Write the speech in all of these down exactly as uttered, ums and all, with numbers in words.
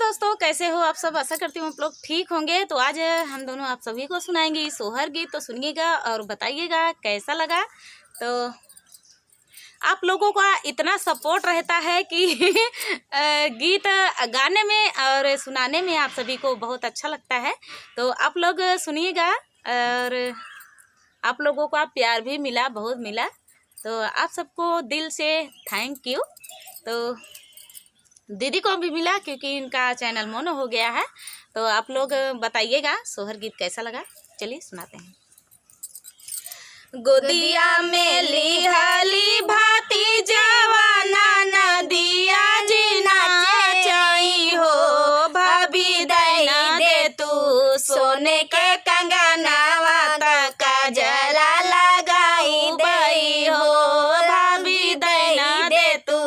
दोस्तों, कैसे हो आप सब? आशा करती हूँ आप लोग ठीक होंगे। तो आज हम दोनों आप सभी को सुनाएंगे सोहर गीत, तो सुनिएगा और बताइएगा कैसा लगा। तो आप लोगों का इतना सपोर्ट रहता है कि अ, गीत गाने में और सुनाने में आप सभी को बहुत अच्छा लगता है। तो आप लोग सुनिएगा और आप लोगों का प्यार भी मिला, बहुत मिला। तो आप सबको दिल से थैंक यू। तो दीदी को भी मिला, क्योंकि इनका चैनल मोनो हो गया है। तो आप लोग बताइएगा सोहर गीत कैसा लगा। चलिए सुनाते हैं। गोदिया में लिहली भतीजवा ननदिया जी नाचई हो, भाभी दई दे तू सोने के कंगनवा त काजरा लगाई दई हो, भाभी दई दे तू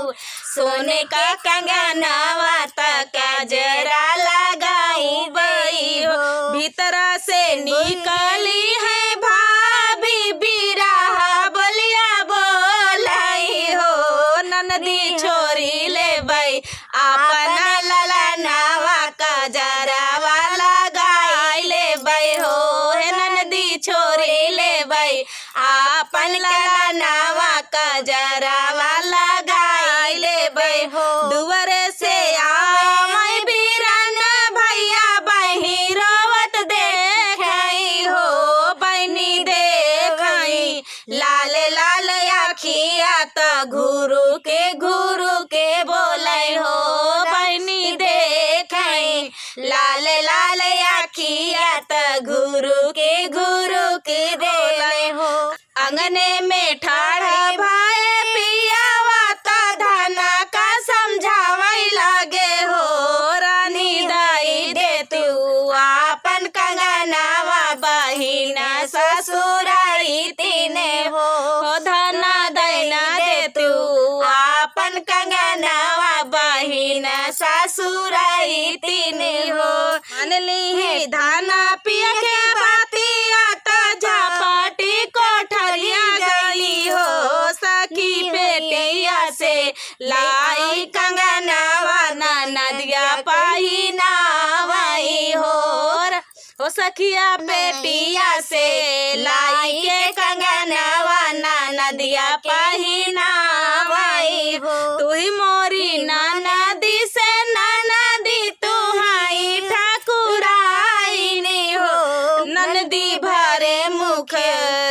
सोने का कंगनवा त काजरा लगाई बई हो। भीतरा से निकली है भाभी बिरहा बोलिया बोलई हो। ननदी छोरी लेबई आपन ललनवा काजरवा लगाई लेबई हो। हे ननदी छोरी लेबई आपन ललनवा काजरवा लगाई लेबई हो। दुआरे से आवई बीरन भैया बहिनी रोवत देखई हो। बहिनी देखई लाल लाल अखिया त घुरु के घुरु के बोलई हो। बहिनी देखई लाल लाल अखिया त घुरु के घुरु के बोलई हो। अंगने में ठाढ़ भए पियावा त धना का समझावई लागे हो। रानी दई दे तू आपन कंगनवा बहिन ससुरारी तीने हो। हो धना दई दे तू आपन कंगनवा बहिन ससुरारी तीने हो। मान लिही धना पिया के बतिया त झपटी कोठरिया गई हो। सखी पेटिया से लाई कंगनवा ननदिया पहिनावई हो। हो सखिया पेटिया से लाई के कंगनवा ननदिया पहिनावई हो। तू ही मोरी ननदी से ननदी तू हई ठाकुराइनी हो। ननदी भरे मुख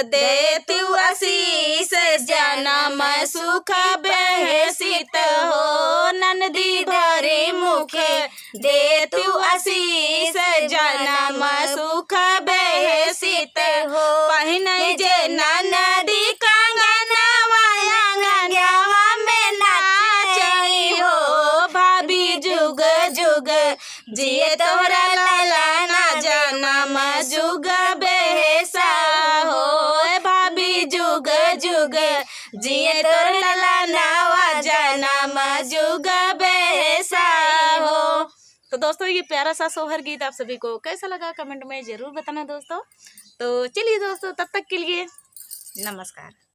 दे तू आशीष जनम सुख बेहसित हो। ननदी भरे मुख दे तू आशीष जनम सुख बेहसित हो। पहिनई जे ननदी कंगनवा अंगनवा में नाचई हो। भाभी जुग जुग जिए तोहरा ललना जनम जुग बेहसा हो। ए भाभी जुग जुग जिए तोर ललनवा जनम जुग बेहसा हो। तो दोस्तों, ये प्यारा सा सोहर गीत आप सभी को कैसा लगा, कमेंट में ज़रूर बताना दोस्तों। तो चलिए दोस्तों, तब तक के लिए नमस्कार।